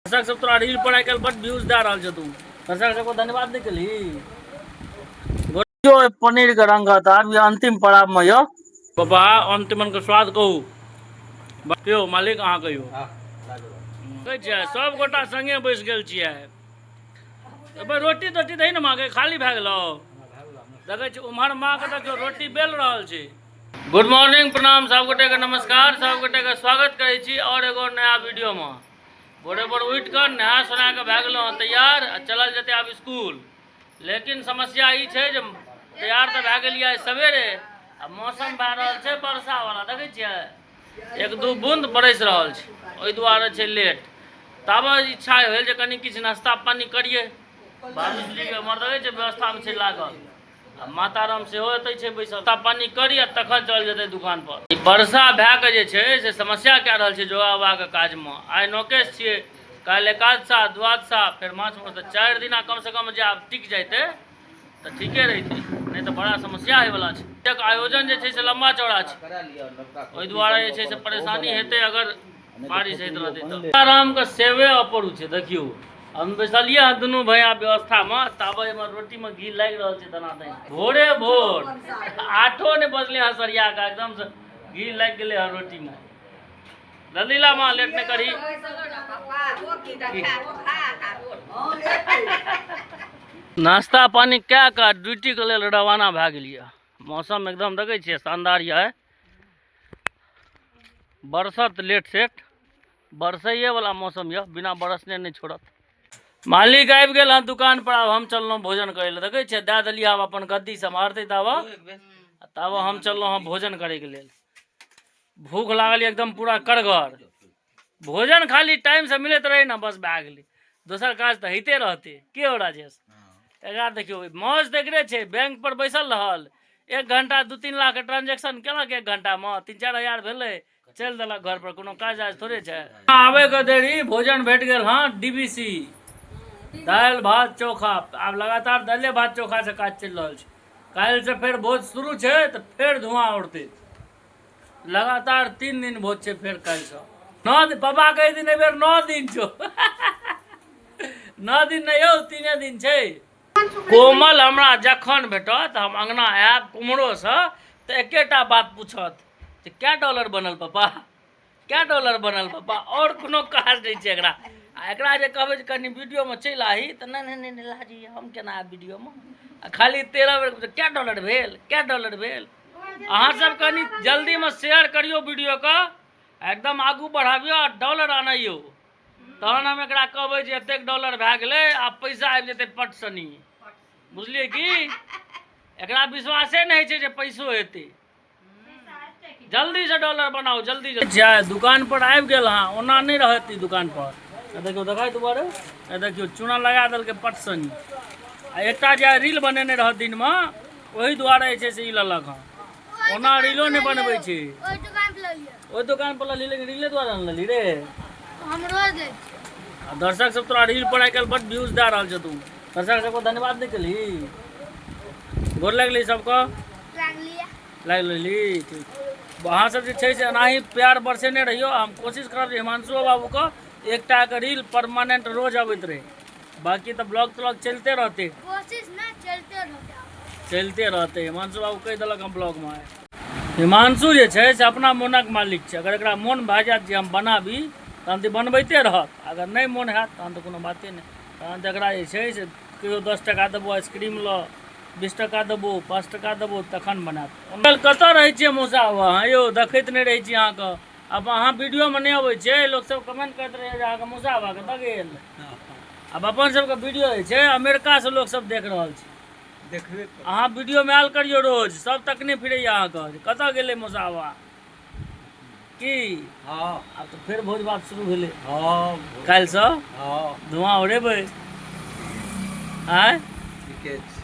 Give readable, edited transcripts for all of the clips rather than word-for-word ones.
दर्शक सब तोरा रील पर आइ काल्हि बड व्यूज दए रहल छौ तू। दर्शक सबके धन्यवाद नहि केलही? देखियौ पनीर के रंगत आब ई अंतिम पड़ाव में यौ। बाबा अंतिम के स्वाद कहू। कहियौ मालिक अहाँ कहियौ। कहै छियै सब गोटा संगे बैस गेल छियै। रोटी तोटी दही ने माँ के, खाली भए गेलौ। देखै छी उम्हर माँ के देखियौ रोटी बेल रहल छै। गुड मॉर्निंग, प्रणाम सब गोटे के, नमस्कार सब गोटे के, स्वागत करै छी और एगो नया वीडियो में। भोरे भोर उठि कऽ नहा सोना कऽ भए गेलहुँ हँ तैयार आ चलल जेतै आब स्कूल। लेकिन समस्या ई छै जे तैयार तऽ भए गेलियै आइ सवेरे आ मौसम भए रहल छै वर्षावला, देखै छियै एक दू बूंद बरसि रहल छै, ओहि दुआरे छै लेट। ताबे इच्छा भेल जे कनि किछु नाश्ता पानी करियै। बाबूजी हमर देखै छियै व्यवस्थामे छै लागल, आ माताराम सेहो एतै छै बैसल। नाश्ता पानी करी आ तखन चल जेतै दुकान पर। ई वर्षा भए कऽ जे छै से समस्या कए रहल छै जोगा उगाके काजमे। आइ नौकेश छियै, काल्हि एकादशा द्वादशा, फेर माछ मास, तऽ 4 दिना कमसँ कम जे आब टिक जैतै तऽ ठीके रहितै, नहि तऽ बड़ा समस्या होइवला छै। एक आयोजन जे छै से लम्बा चौड़ा छै, ओहि दुआरे जे छै से परेशानी हेतै अगर बारिश होइत रहतै तऽ। सीतारामके सेवे अपरू छै। देखियौ हम बैसलियै हँ दुनू भैया व्यवस्थामे, ताबे एमहर रोटीमे घी लागि रहल छै दनादन। भोरे भोर 8 नहि बजलै हँ सरिया कऽ एकदमसँ घी लागि गेलै हँ रोटीमे। जल्दी ला माँ, लेट नहि करी। नाश्ता पानी कए कऽ ड्यूटीके लेल रवाना भए गेलियै। मौसम एकदम देखै छियै शानदार यऽ, बरसत लेट सेट, बरसैए वाला मौसम यऽ, बिना बरसने नहि छोड़त। मालिक आबि गेल हँ दुकान पर, आब हम चललहुँ भोजन करै लए। देखै छियै दए देलियै, आब अपन गद्दी सम्हारतै ताबऽ, ताबऽ हम चललहुँ हँ भोजन करैके लेल। भूख लागल एकदम पूरा करगर। भोजन खाली टाइमसँ मिलैत रहै ने, बस भए गेलै, दोसर काज तऽ होइते रहतै। के हो राजेश, एकरा देखियौ मौज तऽ एकरे छै। बैंक पर बैसल रहल, 1 घंटा 2-3 लाख के ट्रांजेक्शन केलक, 1 घंटामे 3-4 हजार भेलै, चलि देलक घर पर। कोनो काज आज थोड़े छै। आबे के देरी भोजन भेट गेल हँ डीबीसी, दालि भात चोखा। आब लगातार दालि भात चोखा से काज चलि रहल छै। काल्हि से फेर भोज शुरू छै तऽ फेर धुआं उड़तै। लगातार 3 दिन भोज छै फेर काल्हिसँ। 9 दिन पापा कहै दिन एहिबेर 9 दिन छौ। 9 दिन नहि यौ, 3 दिन छै। कोमल हमरा जखन भेटत, हम अङ्गना आयब कुम्हरोसँ तऽ एकेटा बात पूछत जे कै डॉलर बनल पापा, कै डॉलर बनल पापा। आओर कोनो काज नहि छै एकरा। आ एकरा जे कहबै जे कनि वीडियोमे चलि आही तऽ नहि नहि नहि लाजी, हम केना आयब वीडियोमे। आ खाली 13 बेर कै डॉलर भेल, कै डॉलर भेल। अहाँ सब कनि जल्दीमे शेयर करियौ वीडियोके, एकदम आगू बढ़ाबियौ आ डॉलर आनैयौ, तहन हम एकरा कहबै जे एतेक डॉलर भए गेलै, आब पैसा आबि जेतै पट सनी। बुझलियै की? एकरा विश्वासे नहि होइ छै जे पैसो एतै। जल्दी से डॉलर बनाउ, जल्दी जल्दी। जाय दुकान पर आबि गेल हँ, ओना नहि रहत ई दुकान पर। देखियौ देखाइ दुबारे, देखियौ चूना लगा देलकै पट सनी। आ एकटा जे रील बनेने रहत दिनमे, ओहि दुआरे जे छै से ई लेलक हँ। ओना रीलो नहि बनबै छै। ओहि दुकान पर लली, लेकिन रीले दुआरे ने लली रे। हम रोज लै छियै। आ दर्शक सब तोरा रील पर आइ काल्हि बड व्यूज दए रहल छौ तू। दर्शक सबके धन्यवाद नहि केलही? गोर लगली सबके? लागलियै। लागि लेली। ठीक, अहाँ सब जे छै से एनाही प्यार बरसेने रहियौ। हम कोशिश करब जे हिमांशुओ बाबूके एकटाके रील परमानेंट रोज अबैत रहै। बाकी तऽ ब्लॉग त्लॉग चलिते रहतै। कोशिश ना, चलते रहतै, चलिते रहतै। हिमांशु बाबू कहि देलक हम ब्लॉगमे। हिमांशु जे छै से अपना मोनक मालिक छै। अगर एकरा मोन भए जायत जे हम बनाबी तहन तऽ बनबैते रहत, अगर नहि मोन हैत तहन तऽ कोनो बाते नहि। तहन तऽ एकरा जे छै से कहियो 10 टका देबो आइसक्रीम लऽ, 20 टका देबो, 5 टका देबो, तखन बनायत। कतऽ रहै छियै मौसा अहाँ यौ? देखैत नहि रहै छी अहाँके। आब अहाँ वीडियोमे नहि अबै छियै, लोकसब कमेंट करैत रहैए जे अहाँके मौसा बाबा कतऽ गेल। आब अपन सबके वीडियो जे छै अमेरिकासँ लोकसब देख रहल छै। देखबे अहाँ वीडियोमे आयल करियौ रोज, सब तकने फिरैए अहाँके कतऽ गेलै मौसा बाबा की। हँ, आब तऽ फेर भोज भात शुरू भेलै। हँ, काल्हिसँ। हँ, धुआँ उड़ेबै। आँय, ठीके छै।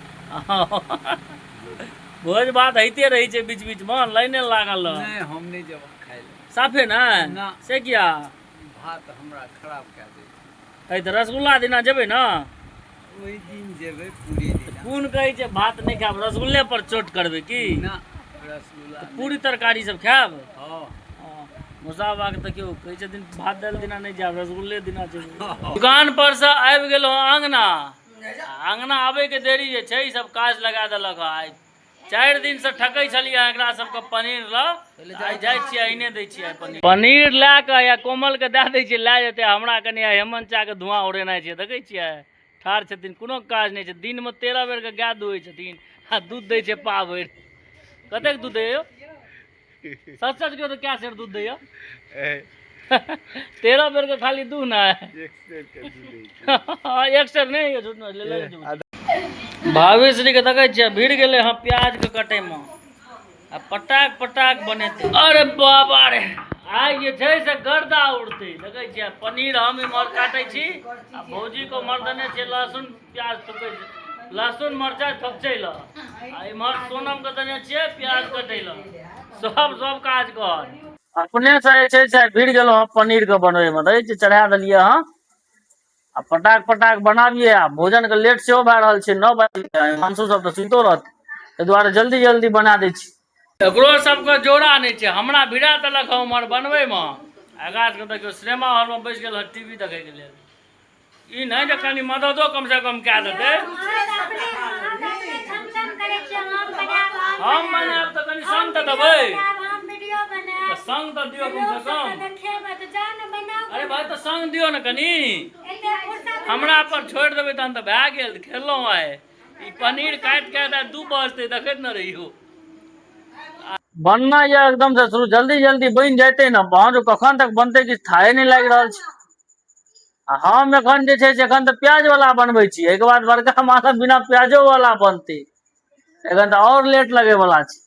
भोज भात होइते रहै छै बीच बीचमे, लाइने लागल रहल। नहि, हम नहि जेबै खाय लए। साफे ने? ना। से किया? भात हमरा खराब कए दै छै। तऽ रसगुल्ला दिना जेबै ने? ओहि दिन जेबै, पूरी दिना। कोन कहै छै भात नहि खायब, रसगुल्ले पर चोट करबै की? ना, रसगुल्ला नहि। पूरी तरकारी सब खायब? हँ। हँ। मौसा बाबाके देखियौ कहै छथिन भात दालि दिना नहि जायब, रसगुल्ले दिना जेबै। दुकान पर से आबि गेलहुँ अङ्गना, अङ्गना आबैके देरी जे छै ई सब काज लगा देलक हँ। आइ 4 दिन से ठकै छलियै एकरा सबके पनीर लऽ, आइ जाइ छियै आइने दै छियै पनीर। पनीर लए कऽ या कोमलके दए दै छियै, लए जेतै। हमरा कनि आइ हेमन्त चाके धुआँ उड़ेनाइ छै। देखै छियै ठाढ़ छथिन, कोनो काज नहि छै। दिनमे 13 बेरके गाय दुहै छथिन आ दूध दै छै पा भरि। कतेक दूध दैया यौ? सच सच कहियौ तऽ कए सेर दूध दैया? 13 बेरके खाली दूध ने 1 सेर नहि होइए, झूठ नहि ले। भावेश्वरीके देखै छियै भिड़ गेलै हँ प्याजके कटैमे आ पटाक पटाक बनेतै। अरे बाबा रे, आइ जे छै से गर्दा उड़तै। देखै छियै पनीर हम इम्हर काटै छी आ भौजीके उम्हर देने छियै लहसुन प्याज थोकै छै, लहसुन मरचाइ थोकचै लए, आ इम्हर सोनमके देने छियै प्याज कटै लए। सब सब काज कर अपने से जे छै से भिड़ गेलहुँ हँ पनीरके बनबैमे। देखै छियै चढ़ा देलियै हँ आ पटाक पटाक बनाबियै। आ भोजनके लेट सेहो भए रहल छै, 9 बाजि गेलै, हिमांशु सब तऽ सुतितो रहत, ताहि दुआरे जल्दी जल्दी बना दै छी। एकरो सबके जोड़ा नहि छै, हमरा भिड़ा देलक हँ उम्हर बनबैमे। एकरा सबके देखियौ सिनेमा हॉलमे बैस गेल हँ टीवी देखैके लेल। ई नहि जे कनि मददो कमसँ कम कए देतै। हम बनायब तऽ कनि संग तऽ देबै, तऽ संग तऽ दियौ कमसँ कम। अरे भाइ तऽ संग दियौ ने कनि, हमरा पर छोड़ि देबै तहन तऽ भए गेल। खेलहुँ आइ ई पनीर काटि काटि आइ 2 बजतै, देखैत ने रहियौ। बनना यऽ एकदम से शुरू, जल्दी जल्दी बनि जेतै ने। वहाँ कखन तक बनतै किछु थाहे नहि लागि रहल छै। आ हम एखन जे छै से एखन तऽ प्याज वाला बनबै छी, एहिके बाद बड़का माछ बिना प्याजो वाला बनतै। एखन तऽ आओर लेट लगै वाला छै।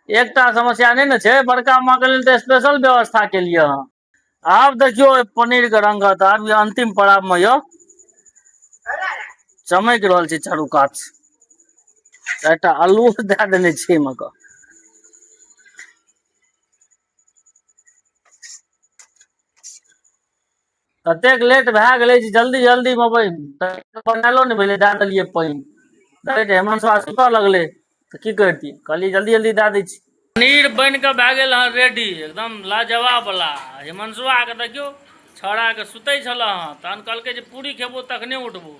एकटा समस्या नहि ने छै, बड़का माँके लेल तऽ स्पेशल व्यवस्था केलियै हँ। आब देखियौ पनीरके रंगत आब ई अंतिम पड़ावमे यऽ, चमकि रहल छै चारू कात। एकटा आलू दए देने छियै एहिमे कऽ। ततेक लेट भए गेलै जे जल्दी जल्दीमे बनायलो नहि भेलै, दए देलियै पानि। देखै छै हेमन्त बाबा सुतऽ लगलै तऽ की करितियै, कहलियै जल्दी जल्दी दए दै छी। पनीर बनि कऽ भए गेल हँ रेडी, एकदम लाजवाब वाला। हिमांशुआ के देखियौ छौड़ाके सुतै छल हँ, तहन कहलकै जे पूरी खेबो तखने उठबो।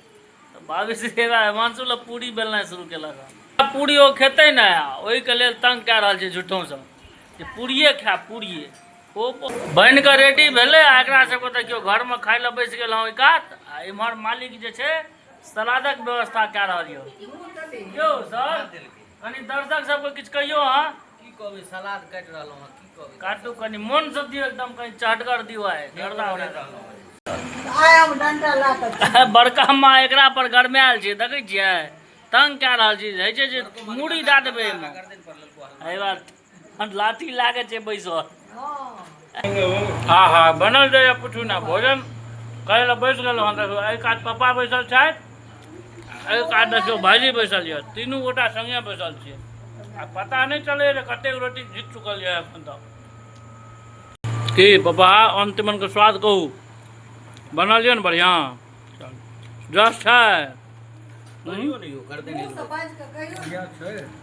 तऽ भाभी से हिमांशु लए पूरी बेलनाइ शुरू केलक हँ। पूरी ओ खेतै ने, ओहिके लेल तंग कए रहल छै झूठोसँ जे पूरिये खायब पूरिये। बनि कऽ रेडी भेलै आ एकरा सबके देखियौ घरमे खाय लए बैस गेल हँ ओहि कात। आ इम्हर मालिक जे छै सलादक व्यवस्था कए रहल यऽ। यौ सर कनि दर्शक सबके किछु कहियौ अहाँ। की कहबै, सलाद काटि रहलहुँ हँ, की कहबै। काटू कनि मोनसँ दियौ, एकदम कनि चहटगर दियौ। आइ गर्दा उड़ा बड़का माँ एकरा पर गरमायल छै, देखै छियै तंग कए रहल छै। होइ छै जे मूड़ी दए देबै एहिमे, एहि बार लाठी लागै छै बैसल। हाँ हाँ बनल जाइए पूछू ना। भोजन करै लए बैस गेलहुँ हँ। देखियौ एहि कात पप्पा बैसल छथि, एहि कात देखियौ भाइजी बैसल यऽ, तीनू गोटा संगे बैसल छियै। आ पता नहि चलैए जे कतेक रोटी घीच चुकल यऽ एखन तक। की पप्पा अंतिमनके स्वाद कहू, बनल यऽ ने बढ़िआँ? जस्ट छै,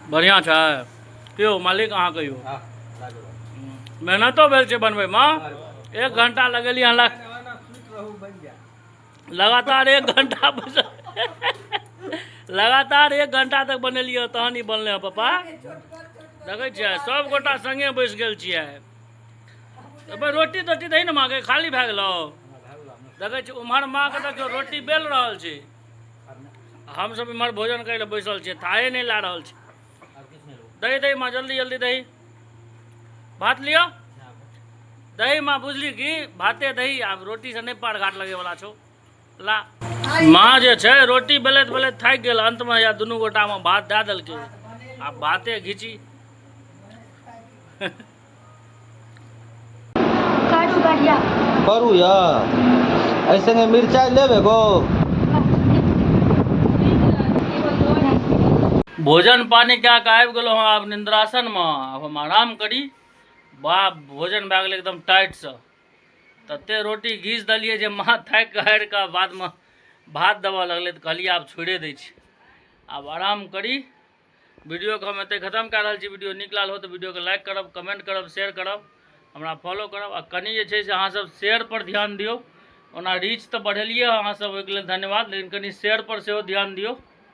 बढ़िआँ छै। कहियौ मालिक अहाँ कहियौ, मेहनतो भेल छै बनबैमे, 1 घंटा लगेलियै हँ लगातार 1 घंटा लगातार 1 घंटा तक बनेलियै तहन ई बनलै हँ पप्पा। देखै छियै सब गोटा संगे बैस गेल छियै। रोटी तोटी दही ने माँके, खाली भए गेलौ। देखै छियै उम्हर माँके देखियौ रोटी बेल रहल छै, हमसब इम्हर भोजन करै लए बैसल छियै, थाहे नहि लए रहल छै। दही दही माँ, जल्दी जल्दी दही भात लिअ। दही माँ बुझली कि भाते दही, आब रोटी से नहि पार घाट लगे वाला छौ। ला माँ जे छै रोटी बेलैत बेलैत थाकि गेल, अंतमे या दुनू गोटामे भात दए देलकै, आब भाते घीची। करू बढ़िया करू यऽ। एहि संगे मिरचाइ लेब एगो। भोजन पानी कए कऽ आबि गेलहुँ हँ आब निन्द्रासनमे, आब हम आराम करी। बाप भोजन भए गेलै एकदम टाइटसँ, तते रोटी घीच देलियै जे माँ थाकि कऽ हारि कऽ बादमे भात देबऽ लगलै, तऽ कहलियै आब छोड़िए दै छी, आब आराम करी। वीडियोके हम एतहि खतम कए रहल छी। वीडियो नीक लागल हो तऽ वीडियोके लाइक करब, कमेंट करब, शेयर करब। हमरा फॉलो करब आ कनि जे छै से अहाँसभ शेयरपर ध्यान दियौ। ओना रीच तऽ बढ़ेलियै अहाँसभ, ओहिके लेल धन्यवाद, लेकिन कनि शेयरपर सेहो ध्यान दियौ।